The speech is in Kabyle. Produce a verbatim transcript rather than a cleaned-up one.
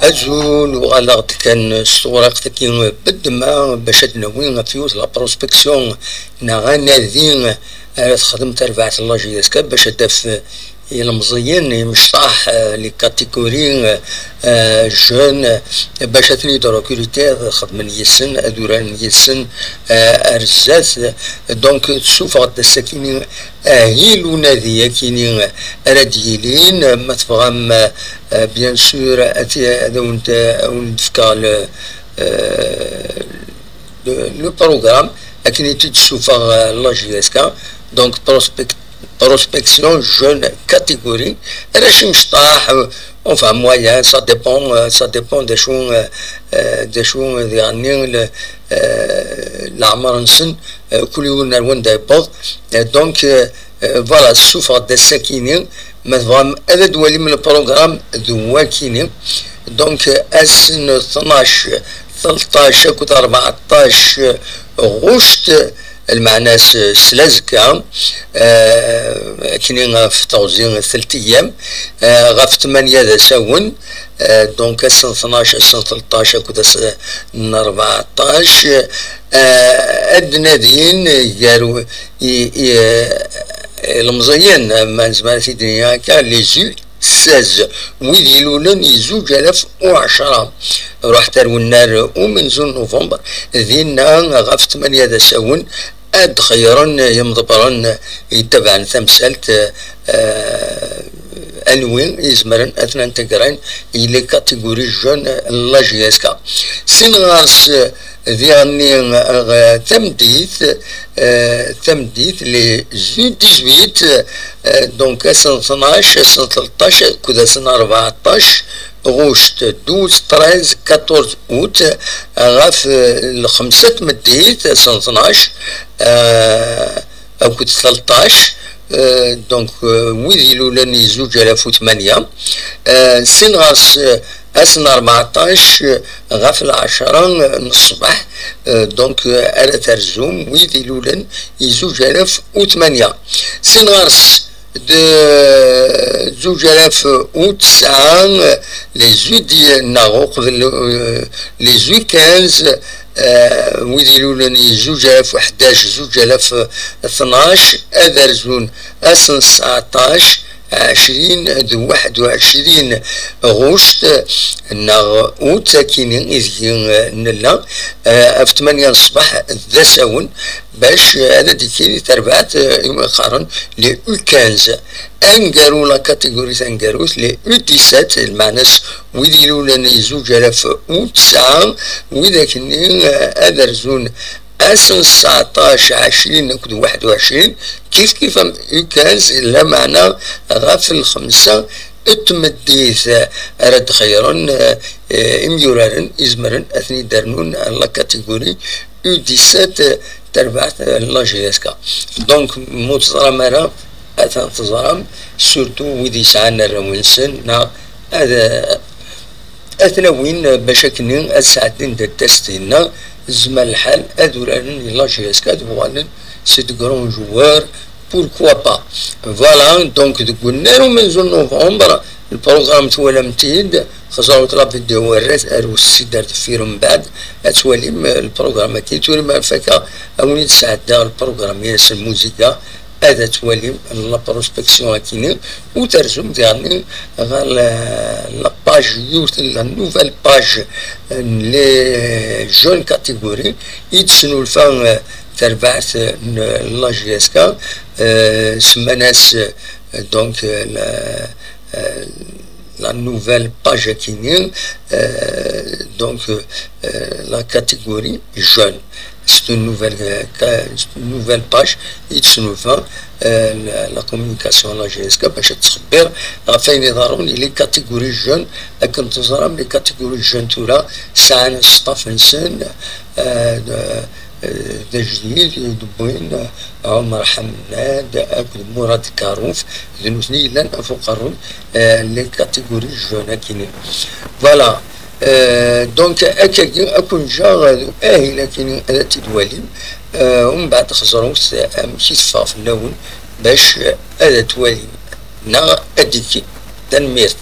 Azul, uɣaleɣ-d kan s tewriqt-agi beddma bac ad d-nawi ɣef yiwet la prospection neɣ anadi ara texdem terbaɛt n la J S K bac ad d-taf ilemẓiyen, imecṭaḥ, eh, les catégories, eh, eh, jeunes, eh, bac ad ten-id-recruter, ad xedmen yid-sen, ad uraren yid-sen, eh, ar zdat. Donc, tessufeɣ-d ass-akini ahil unadi akini ara d-yilin. Ma tebɣam, eh, bien sûr, ad t-, ad awen-d-, ad awen-d-fkeɣ le, eh, le, le programme akken i t-id-tessufeɣ, eh, la J S K. Donc, prospect-, prospection jeune catégorie, arrac imecṭaḥ, euh, enfin moyen, ça dépend, euh, ça dépend d acu, euh, euh, d acu diɣenni le, euh, leɛmer-nsen, euh, kul yiwen ar wanda yewweḍ. Euh, donc, euh, euh, voilà, tessufeɣ-d ass-akini. Ma tebɣam ad d-twalim le programme d wakini. Donc, euh, ass n tnac, tleṭṭac akked rbeɛṭac ɣuct, lmeɛna s, s lazekka, eh, akni ɣef teɣzi telt ayyam, eh, ɣef tmanya d asawen, eh, donc ass n tnac, ass n tleṭṭac akked ass n rbeɛṭac, eh, ad d-nadin gar u-, i, i, eh, ilemẓiyen, ma nezmer ad t-id-nini akka, les U seize, wid ilulen i zuǧ alaf u ɛecṛa. Ruḥet ar wennar umenzu n Nuvember, dinna ɣef tmanya d asawen ad d-xeyyren yimḍebbren yettabaɛen tamsalt, eh, anwi izemren ad ten-integren i les catégories jeunes n la J S K. Sin ɣer-s, eh, diɣenni, eh, tameddit, eh, tameddit, les U dix-huit, eh, donc ass n tnac, ass n tleṭṭac akked ass n rbeɛṭac ɣuct, douze, treize, quatorze août, ɣef, eh, lxemsa n tmeddit, ass n tnac, eh, akked tleṭṭac, eh, donc, eh, wid ilulen i zuǧ alaf u tmanya, eh, sin ɣer-s, eh, ass n rbeɛṭac, eh, ɣef lɛecṛa n ṣṣbeḥ, eh, donc, eh, ara terzum wid ilulen i zuǧ alaf u tmanya. Sin ɣer-s d zuǧ alaf u tesɛa, les jeudis neɣ uqbel, eh, les U quinze, eh, wid ilulen i zuǧ alaf u ḥdac, zuǧ alaf tnac, ad rzun ass n tseɛṭac, ɛecrin d waḥed u ɛecrin ɣuct neɣ août akini ideg, eh, nella, eh, ɣef tmanya n ṣṣbeḥ d asawen, bac, eh, ad d-ikkini terbaɛt, eh, imi qqaren les U quinze. Aneggaru, la catégorie taneggarut, les U dix-sept, lmeɛna-s wid ilulen i zuǧ alaf u tesɛa, wid akkenni, eh, ad rzun ass n tseɛṭac, ɛecrin akked waḥed u ɛecrin, kif kif am U quinze, lameɛna ɣef lxemsa n tmeddit, eh, ara d-xeyyren, eh, eh, imyuraren izemren ad ten-id-rnun la catégorie U dix-sept, eh, terbaɛt, eh, la J S K. Donc, mu teẓram ara, atan teẓram, surtout wid yesɛan arraw-nsen, neɣ ad, ad ten-awin bac akken ad sɛeddin-d test-inna, zmer lḥal ad uraren i la J S K, ad uɣalen c'est de grands joueurs, pourquoi pas. Voilà, donc deg unnar umenzu n novembre, lprogramm twalam-t-id, xeẓret la vidéo, erret ar ussid ar deffir, mbeɛd ad twalim lprogramm-agi. Tura ma fakeɣ, ad wen-id-sɛeddaɣ lprogramm-ines n lmuziga, ad twalim la prospection akini, u terzum diɣenni ɣer la, la page, yiwet la nouvelle page n les jeunes catégories i d-tesnulfa, eh, terbaɛt n la J S K, eh, semman-as, eh, donc, eh, la, eh, la nouvelle page akini, eh, donc, eh, la catégorie jeune. C'est une nouvelle, euh, ca-, c'est une nouvelle page i d-tesnulfa, euh, la, la communication n la J S K bac ad tettxebbir ɣef wayen iḍerrun i les catégories jeunes. Akken teẓram, les catégories jeunes tura sɛan ṣṣṭaf-nsen, euh, d, euh, d ajdid i d-wwin, euh, Ɛumer Ḥemmad akked Murad Karuf, d nutni yellan ɣef uqerruy, euh, les catégories jeunes akini. Voilà. Euh, donc, akkagi, ad ken-ǧǧeɣ d ahil akini ad t-id-walim, euh, umbeɛd xeẓrut amek i teffeɣ fell-awen bac ad t-walim neɣ ad d-ikkin. Tanemmirt.